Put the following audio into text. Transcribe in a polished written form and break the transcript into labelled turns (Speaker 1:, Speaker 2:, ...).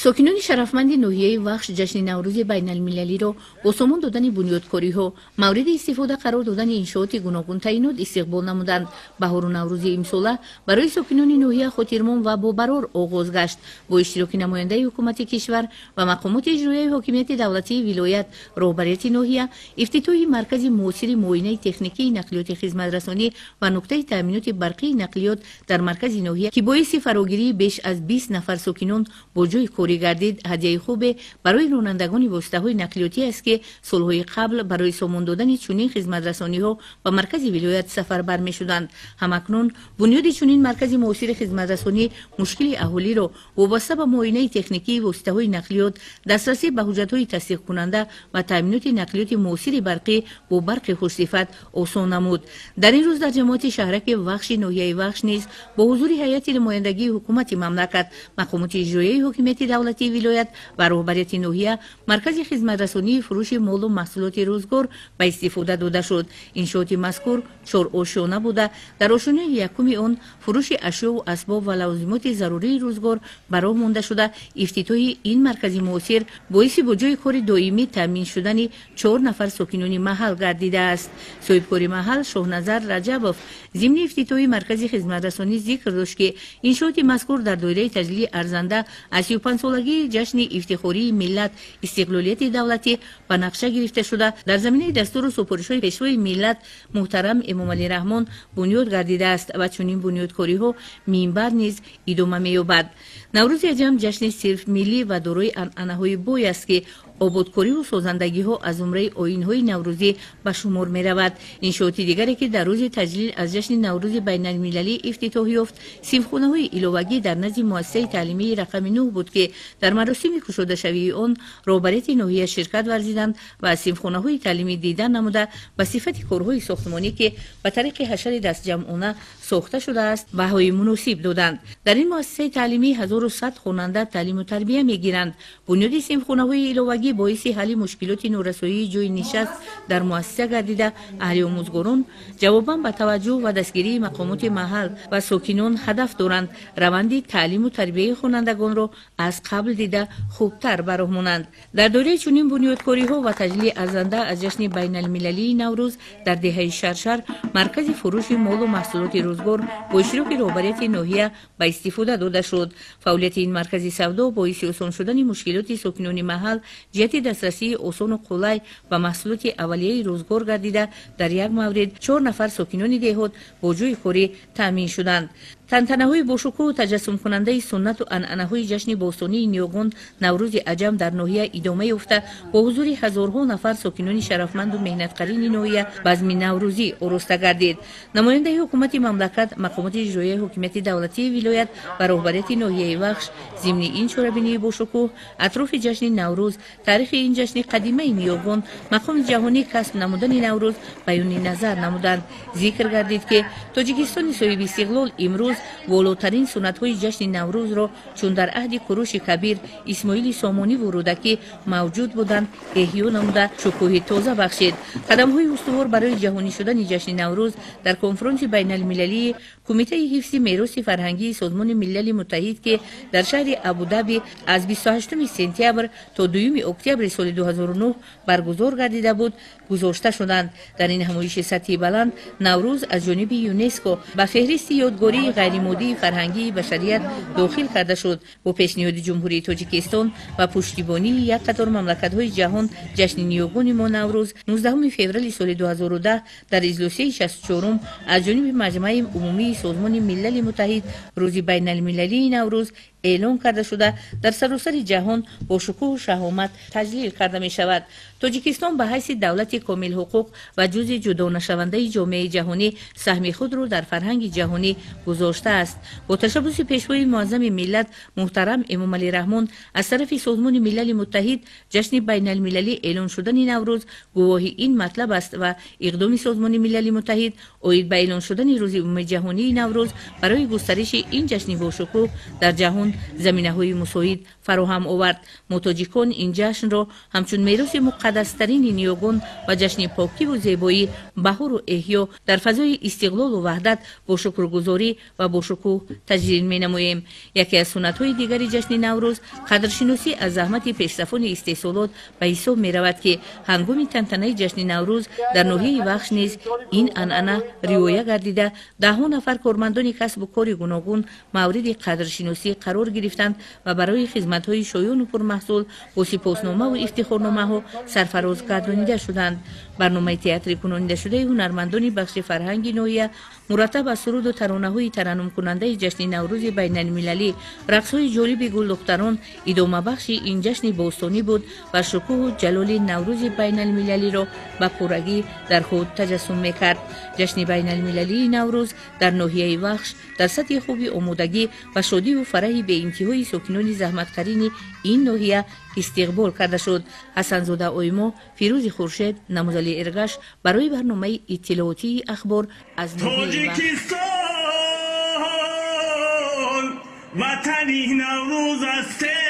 Speaker 1: Сокинони шарафманди ноҳияи Вахш ҷашни Наврӯзи байналмилалиро бо сомон додани бунёдкориҳо, мавриди истифода қарор додани иншооти гуногунтаинот истиқбол намуданд. Баҳору Наврӯзи имсола барои сокинони ноҳия хотирмон ва бобарор оғоз гашт. Бо иштироки намояндаи ҳукумати кишвар ва мақомоти иҷроияи ҳокимияти давлатии вилоят, роҳбарияти ноҳия, ифтитоҳи маркази муосири муоинаи техникии нақлиёти хизматрасонӣ ва нуқтаи таъминоти барқии нақлиёт дар маркази ноҳия, ки боиси фарогирии беш аз 20 нафар сокинон бо ҷойи корӣ гардид, ҳадияи хубе барои ронандагони воситаҳои нақлиётӣ аст, ки солҳои қабл барои сомон додани чунин хизматрасониҳо ба маркази вилоят сафарбар мешуданд. Ҳамакнун бунёди чунин маркази муосири хизматрасонӣ мушкили аҳолиро вобаста ба муоинаи техникии воситаҳои нақлиёт, дастрасӣ ба ҳуҷҷатҳои тасдиқкунанда ва таъминоти нақлиёти муосири барқӣ бо барқи хушсифат осон намуд. Дар ин рӯз дар ҷамоати шаҳраки Вахши ноҳияи Вахш низ бо ҳузури ҳайати намояндагии ҳукумати мамлакат, мақомоти иҷроияи ҳокимияти давлатии вилоят ва роҳбарияти ноҳия маркази хизматрасонии фурӯши молу маҳсулоти рӯзгор ба истифода дода шуд. Иншооти мазкур чорошёна буда, дар ошёнаи якуми он фурӯши ашёву асбоб ва лавозимоти зарурии рӯзгор ба роҳ монда шуда, ифтитоҳи ин маркази муосир боиси бо ҷойи кори доимӣ таъмин шудани 4 нафар сокинони маҳал гардидааст. Соҳибкори маҳал Шоҳназар Раҷабов зимни ифтитоҳи маркази хизматрасонӣ зикр дошт, ки иншооти мазкур дар доираи таҷлили арзанда аз 35-солагии ҷашни ифтихории миллат, истиқлолияти давлатӣ ба нақша гирифта шуда, дар заминаи дастуру супоришҳои пешвои миллат муҳтарам Эмомалӣ Раҳмон бунёд гардидааст ва чунин бунёдкориҳо минбар низ идома меёбад. Наврӯзи аҷам ҷашни сирф миллӣ ва дорои анъанаҳои бой аст, ки ободкориву созандагиҳо аз зумраи оинҳои наврӯзӣ ба шумор меравад. Иншооти дигаре, ки дар рӯзи таҷлил аз ҷашни Наврӯзи байналмилалӣ ифтитоҳ ёфт, синфхонаҳои иловагӣ дар назди муассисаи таълимии рақами 9 буд, ки дар маросими кушодашавии он роҳбарияти ноҳия ширкат варзиданд ва аз синфхонаҳои таълимӣ дидан намуда, ба сифати корҳои сохтмонӣ, ки ба тариқи ҳашари дастҷамъона сохта шудааст, баҳои муносиб доданд. Дар ин муассисаи таълимӣ 1100 хонанда таълиму тарбия мегиранд. Бунёди синфхонаҳои иловагӣ боиси ҳалли мушкилоти норасоии ҷойи нишаст дар муассиса гардида, аҳли омӯзгорон ҷавобан ба таваҷҷӯҳ ва дастгирии мақомоти маҳал ва сокинон ҳадаф доранд раванди таълиму тарбияи хонандагонро аз қабл дида хубтар ба роҳ монанд. Дар доираи чунин бунёдкориҳо ва таҷлили арзанда аз ҷашни байналмилалии Наврӯз дар деҳаи Шаршар маркази фурӯши молу маҳсулоти рӯзгор бо иштироки роҳбарияти ноҳия ба истифода дода шуд. Фаъолияти ин маркази савдо боиси осон шудани мушкилоти сокинони маҳал ҷиҳати дастрасии осону қулай ба маҳсулоти аввалияи рӯзгор гардида, дар як маврид 4 нафар сокинони деҳот бо ҷойи корӣ таъмин шуданд. Тантанаҳои бошукӯҳу таҷассумкунандаи суннату анъанаҳои ҷашни бостонии ниёгон Наврӯзи аҷам дар ноҳия идома ёфта, бо ҳузури ҳазорҳо нафар сокинони шарафманду меҳнатқарини ноҳия базми наврӯзӣ ороста гардид. Намояндаи ҳукумати мамлакат, мақомоти иҷроияи ҳокимияти давлатии вилоят ва роҳбарияти ноҳияи Вахш зимни ин чорабинии бошукӯҳ атрофи ҷашни Наврӯз, таърихи ин ҷашни қадимаи ниёгон, мақоми ҷаҳонӣ касб намудани Наврӯз баёни назар намуданд. Зикр гардид, ки Тоҷикистони соҳиби истиқлол имрӯз волотарин суннатҳои ҷашни Наврӯзро, чун дар аҳди Куруши Кабир, Исмоили Сомониву Рӯдакӣ мавҷуд буданд, эҳё намуда, шукӯҳи тоза бахшид. Қадамҳои устувор барои ҷаҳонӣ шудани ҷашни Наврӯз дар конфронси байналмилалии Кумитаи ҳифзи мероси фарҳангии Созмони Милали Муттаҳид, ки дар шаҳри Абудаби аз 28 сентябр то 2 октябри соли 2009 баргузор гардида буд, гузошта шуданд. Дар ин ҳамоиши сатҳи баланд Наврӯз аз ҷониби ЮНЕСКО ба феҳристи ёдгории ғайримоддии фарҳангии башарият дохил карда шуд. Бо пешниҳоди Ҷумҳурии Тоҷикистон ва пуштибонии як қатор мамлакатҳои ҷаҳон ҷашни ниёгони мо Наврӯз 19 феврали соли 2010 дар иҷлосияи 64 аз ҷониби Маҷмаи умумии Созмони Милали Муттаҳид рӯзи байналмилалии Наврӯз эълон карда шуда, дар саросари ҷаҳон бо шукӯҳу шаҳомат таҷлил карда мешавад. Тоҷикистон ба ҳайси давлати комилҳуқуқ ва ҷузъи ҷудонашавандаи ҷомеаи ҷаҳонӣ саҳми худро дар фарҳанги ҷаҳонӣ гузоштааст. Бо ташаббуси пешвои муаззами миллат муҳтарам Эмомалӣ Раҳмон аз тарафи Созмони Милали Муттаҳид ҷашни байналмилалӣ эълон шудани Наврӯз гувоҳи ин матлаб аст ва иқдоми Созмони Милали Муттаҳид оид ба эълон шудани рӯзи умумиҷаҳонии Наврӯз барои густариши ин ҷашни бошукӯҳ дар ҷаҳон заминаҳои мусоид фароҳам овард. Мо, тоҷикон, ин ҷашнро ҳамчун мероси муқаддастарини ниёгон ва ҷашни покиву зебоӣ, баҳору эҳё дар фазои истиқлолу ваҳдат бо шукргузорӣ ва бо шукӯҳ таҷлил менамоем. Яке аз суннатҳои дигари ҷашни Наврӯз қадршиносӣ аз заҳмати пешсафони истеҳсолот ба ҳисоб меравад, ки ҳангоми тантанаи ҷашни Наврӯз дар ноҳияи Вахш низ ин анъана риоя гардида, даҳҳо нафар кормандони касбу кори гуногун мавриди қадршиносӣ қарор гирифтанд ва барои хизматҳои шоёну пурмаҳсул бо сипосномаву ифтихорномаҳо сарфароз гардонида шуданд. Барномаи театри кунонидашудаи ҳунармандони бахши фарҳанги ноҳия мураттаб аз суруду таронаҳои тараннумкунандаи ҷашни Наврӯзи байналмилалӣ, рақсҳои ҷолиби гулдухтарон идомабахши ин ҷашни бостонӣ буд ва шукӯҳу ҷалоли Наврӯзи байналмилалиро ба пуррагӣ дар худ таҷассум мекард. Ҷашни байналмилалии Наврӯз дар ноҳияи Вахш дар сатҳи хуби омодагӣ ва шодиву фараҳи беинтиҳои сокинони заҳматкарини ин ноҳия истиқбол карда шуд. Ҳасанзода Оймо, Фирӯзи Хуршед, Намузали Эргаш барои барномаи иттилоотии «Ахбор» аз
Speaker 2: Тоҷикистон ватани Наврӯз аст.